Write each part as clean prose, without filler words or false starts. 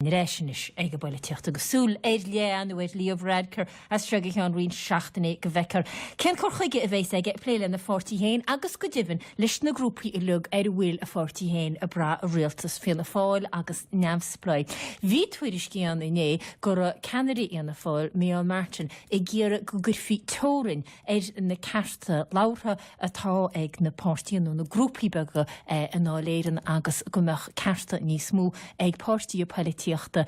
Ar ais anois ag an bpoilitíocht agus súil ar leith ar ndóigh ar Leo Varadkar as seo go ceann roinnt seachtainí go bhfeicfear cén cur chuige a bheas aige ag plé lena pháirtí féin agus go deimhin leis na grúpaí uilig ar a bhfuil a pháirtí féin ag brath i rialtas Fianna Fáil agus Neamhspleáigh. Bhí tuairiscí ann inné go raibh ceannaire Fhianna Fáil, Micheál Martin, ag iarraidh go gcuirfí teorainn ar na cearta labhartha atá ag na páirtithe nó na grúpaí beaga i nDáil Éireann agus go mbeadh cearta níos mó ag páirtithe poilitíochta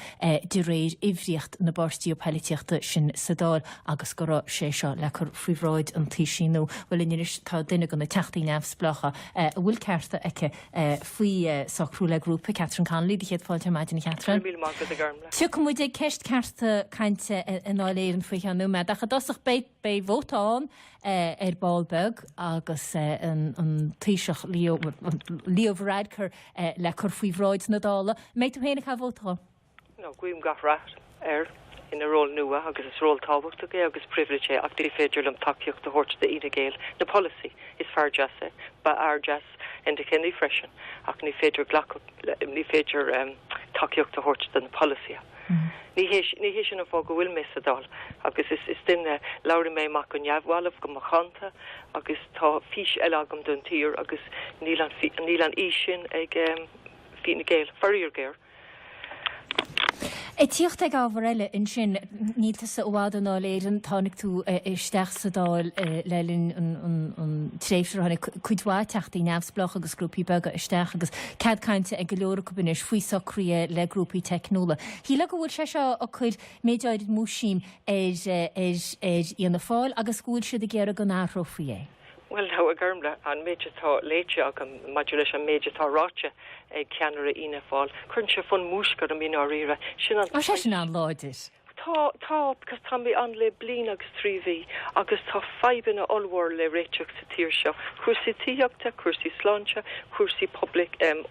de réir uimhríocht na bpáirtithe poilitíochta sin sa Dáil agus go raibh sé seo le cur faoi bhráid an Taoisigh nua. Bhuel anois tá duine de na Teachtaí Neamhspleácha a bhfuil cearta aici faoi socrú le grúpa, Catherine Connolly, do chéad fáilte ar maidin a Chatherine. Go raibh míle maith agat a Ghormfhlaith. Tiocfaidh muid ag ceist cearta cainte i nDáil Éireann faoi cheann nóiméad ach i dtosach beidh Beidh vóta ann ar ball beag agus an Taoiseach Leo Leo Varadkar le cur faoi bhráid na Dála. An mbeidh tú féin ag caitheamh vóta dhó? No, guím gach rath air ina ról nua agus is ról tábhachtach é agus pribhléid é ach ní féidir liom tacaíocht a thabhairt d'Fhine Gael. Na polasaithe, is fear deas é, ba fhear deas Enda Kenny freisin ach ní féidir glacadh, ní féidir tacaíocht a thabhairt do na polasaithe. Ní hé, ní hé sin an fáth go bhfuil mé sa Dáil agus is, is duine, labhraíonn mé amach go neamhbhalbh, go macánta agus tá fís eile agam don tír agus níl an, níl an fhís sin ag Fine Gael, faraor géar. Ag tíocht ag ábhar eile ansin, níl tusa i bhfad i nDáil Éireann, tháinig tú isteach sa Dáil le linn an tréimhse a tháinig cuid mhaith teachtaí neamhspleácha agus grúpaí beaga isteach agus cead cainte ag go leor acu anois faoi socruithe le grúpaí teicniúla. Shílfeá go bhfuil sé seo ag cur méid áirid múisiam ar Fhianna Fáil agus go bhfuil siad ag iarraidh go n-athrófaí é. Bhuel, now, a Ghormfhlaith, an méid atá léite agam maidir leis an méid atá ráite ag ceannaire Fhianna Fáil, cuireann sé fonn múisce orm i ndáiríre. Sin an. Tá sé sin an-láidir. Tá, tá, because tá mé ann le bliain agus 3 mhí agus tá fadhbanna ollmhór le réiteach sa tír seo, cúrsaí tithíochta, cúrsaí sláinte, cúrsaí public, em,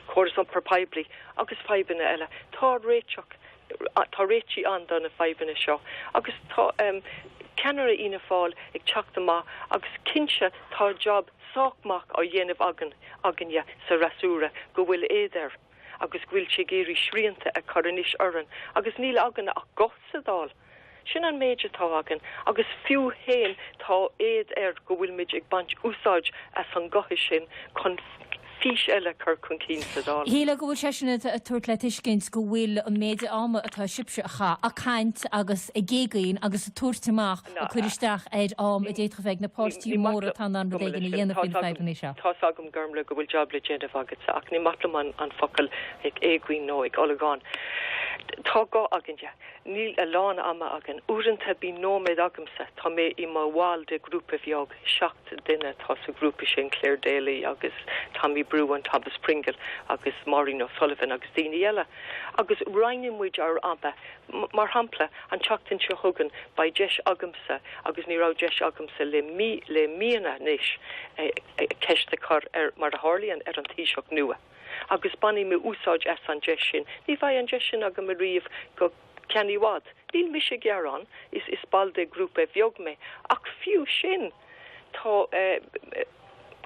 córas iompair poiblí agus fadhbanna eile. Tá réiteach Tá réitigh ann do na fadhbanna seo agus tá ceannaire Fhianna Fáil ag teacht amach agus cinnte tá jab sách maith á dhéanamh againn, againne sa fhreasúra go bhfuil éad air agus go bhfuil sé ag iarraidh srianta a chur anois orainn agus níl againn ach guth sa Dáil. Sin an méid atá againn agus fiú féin tá éad air go bhfuilimid ag baint úsáid as an guth sin chun fís eile a chur chun cinn sa Dáil. Shílfeá go bhfuil sé sin ag tabhairt le tuiscint go bhfuil an méid ama atá sibhse a chaitheamh ag caint agus ag éagaoin agus ag tabhairt amach ag cur isteach ar am a d'fhéadfadh a bheith ag na páirtithe móra atá in ann rud éigin a dhéanamh faoi na fadhbanna seo. Tá's agam, Gormlaith, go bhfuil jab le déanamh agatsa ach ní maith liom an focal ag éagaoin nó ag olagón. Tá guth againne. Níl a lán ama againn. Uaireanta bíonn nóiméad agamsa. Tá mé i mo bhall de ghrúpa bheag, 7 duine atá sa ghrúpa sin, Clare Daly agus Tommy Bruen, Thomas Pringle agus Maureen O'Sullivan agus daoine eile. Agus roinneann muid ár ama. Mar shampla, an tseachtain seo chugainn beidh deis agamsa, agus ní raibh deis agamsa le mí, le míonna anois, ceist a chur ar, mar a tharlaíonn, ar an Taoiseach nua. agus bainfidh mé úsáid as an deis sin. Ní bheidh an deis sin agam ariamh go ceann i bhfad. Níl mise ag gearán, is is ball de ghrúpa bheag mé, ach fiú sin tá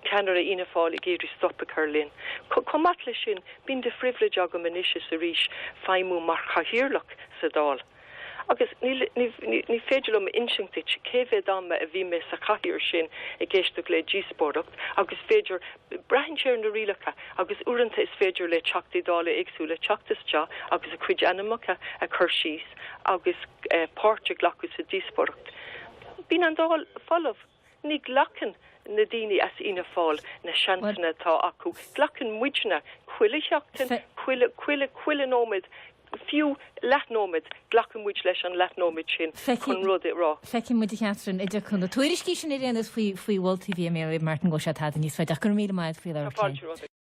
ceannaire Fhianna Fáil ag iarraidh stop a chur linn. Chomh maith leis sin, bíonn de phribhléid agam anois is arís feidhmiú mar chathaoirleach sa Dáil. Agus ní, ní, ní féidir liom a insint duit cé mhéad ama a bhí mé sa chathaoir sin ag éisteacht le díospóireacht agus féidir, braitheann sé ar na rialacha agus uaireanta is féidir le Teachtaí Dála éagsúla teacht isteach agus a cuid ainmneacha a chur síos agus páirt a ghlacadh sa díospóireacht. Bíonn an Dáil folamh. Ní ghlacann na daoine as Fhianna Fáil na seansanna atá acu. Glacann muidne chuile sheachtain, chuile, chuile, chuile nóiméad, fiú leathnóiméad, glacann muid leis an leathnóiméad sin chun rud a rá. Feicfidh muid, a Chatherine, an dtiocfaidh na tuairiscí sin ar aon nós faoi, faoi mholtaí bhí mé Martin go bhfuil sé tada níos faide ach go raibh míle maith agat faoi labhairt linn.